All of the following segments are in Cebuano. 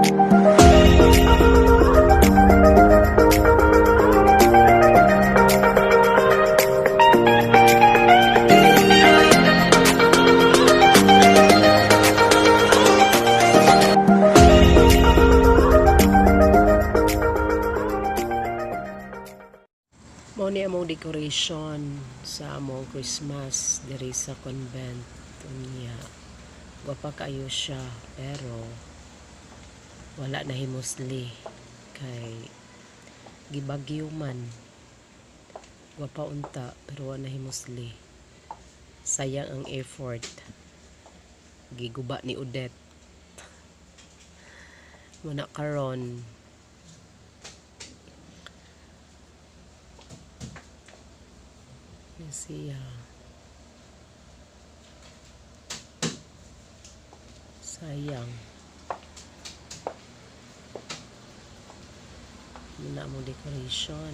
Mao ni among decoration sa among Christmas diri sa convent. Unya, gwapa kaayo siya pero wala na himusli kay gibagyo man. Gwapa unta pero wala na himusli. Sayang ang effort. Giguba ni Odette. Muna karon ni siya. Sayang. Muna among decoration.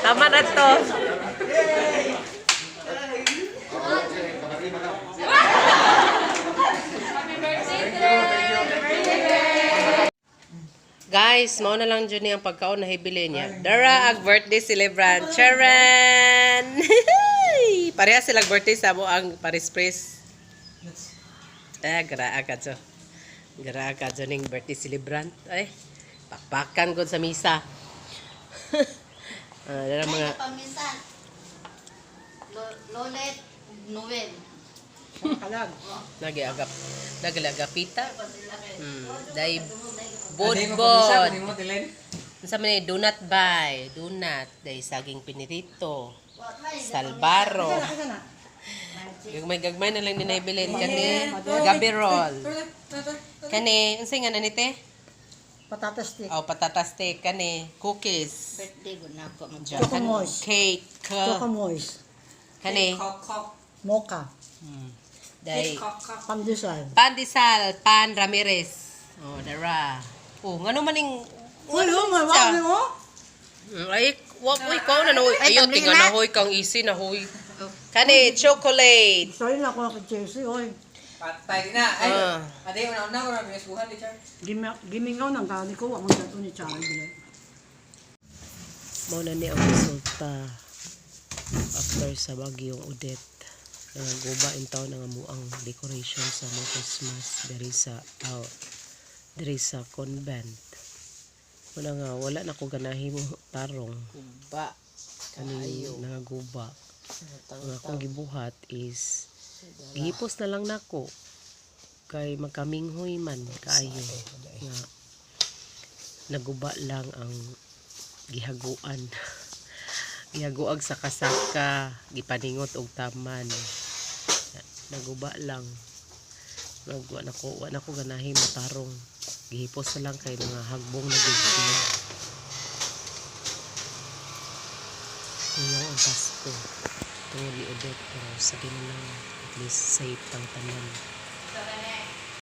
Tama na to. Guys, mao na lang jud ni ang pagkaon na hibili niya. Dara ag birthday celebrant Sharon. Pareha sila birthday sa amo ang Paris Press. Eh, gra ka jo. Gra ka jo ning birthday celebrant. Ay, pakpakan gud sa misa. Ah, dara mga Paminsan. Lolet Noel. nagiagap nagalagapita. Dai bodbod. Unsa man ni donut bay, donut dai saging pinirito. Salbaro. Gagmay-gagmay na lang din naibilin kani gabi roll. Kani unsay nga na ni te? Patatas stick. Oh, patatas steak kani cookies. Birthday ko na ako. Choco moist. Cake. Choco moist. Kani Mocha. dai Pandesal. pandesal pan Ramirez. Oh, dara. Oh, ngano maning Uy, oh, may wag mo. Ay, wa uy ko na no. Ayo tinga na hoy kang easy na hoy. Kani chocolate. Sorry na ako kay Chelsea, oy. Patay na. Ay, Ah. ate, una-una ko na binasbuhan ni Char. Gimingaw ng gani ko, akong dato ni Charlie. Dili. Mao na ni ang resulta after sa bagyong Odette. Nangaguba in taon ang amuang decoration sa among Christmas diri sa oh, diri sa convent. Wala nga wala na ko ganahi mo tarong. Guba. Kani nangaguba. Ang akong gibuhat is gihipos na lang nako kay magkaminghoy man kaayo nga naguba lang ang gihaguan. Gihaguag sa kasaka, gipaningot og taman. Naguba lang. Nagwa na ko, wa na ko ganahi matarong. Gihipos na lang kay mga hagbong na gid siya. Kuyaw ang Pasko. Tungod ni Odette, pero sige na lang. At least safe tang tanan.